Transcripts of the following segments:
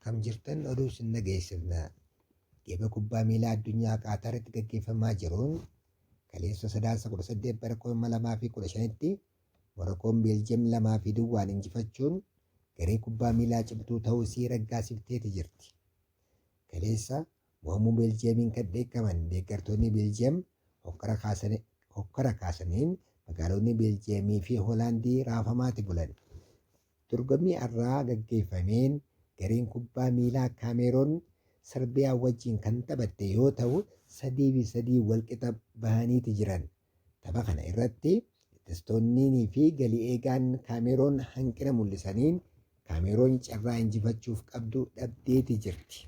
Akkam jirtan oduu isin dhageessifna. Geeba kubbaa miilaa addunyaa Qaataaritti gaggeeffamaa jiruun kaleessa Sadaasa 18 bara 2015tti Morokoon Beeljiyeem 2 fi duwwaan injifachuun garee kubbaa miilaa cimtuu ta'uu isii raggaasifteeti jirti. Kaleessa mo'amuu Beeljiyeemiin kan dheekkaman deeggartoonni Beeljiyeem hokkara kaasaniin magaalonni Beeljiyeemii fi Hoolaandii raafamaati bulan. Dorgommii har'aa gaggeeffameen gareen kubbaa miilaa Kaameeroon Sarbiyaa wajjin kan taphatte yoo ta'u 3 fi 3 walqixa bahaniiti jiran. Tapha kana irratti ittistoonniinii fi gali eegaan Kaameeroon hanqina mul'isaniin Kaameeroon carraa injifachuuf qabdu dhabdeeti jirti.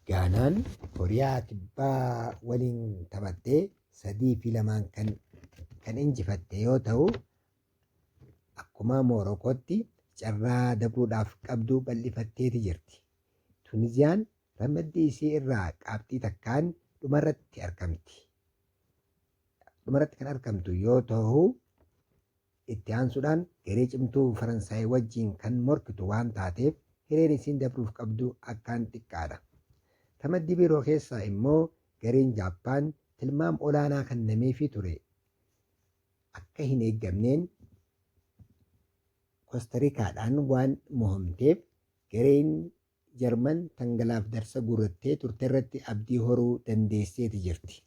Gaanaan Kooriyaa Kibbaa waliin taphattee 3 fi 2n kan injifatte yoo ta'u Akkuma Moorokootti carraa dabruudhaaf qabdu bal'ifatteeti jirti. Tuniziyaan ramaddii isii irraa qaabxii takkaan dhumarratti arkamti. Dhumarratti kan arkamtu yoo tahu itti aansuudhaan garee cimtuu Faransaay wajjiin kan morkitu waan taateef hireen isiin dabruuf qabdu akkaan xiqqaadha. Ramaddii biroo keessaa immoo gareen Jaappaan tilmaam olaanaa kannameefii ture akka hin eeggamneen Kostarikaadhaan waan mohamteef gareen Jarman tan galaaf darsa guurrattee turterratti abdii horuu dandeesseeti jirti.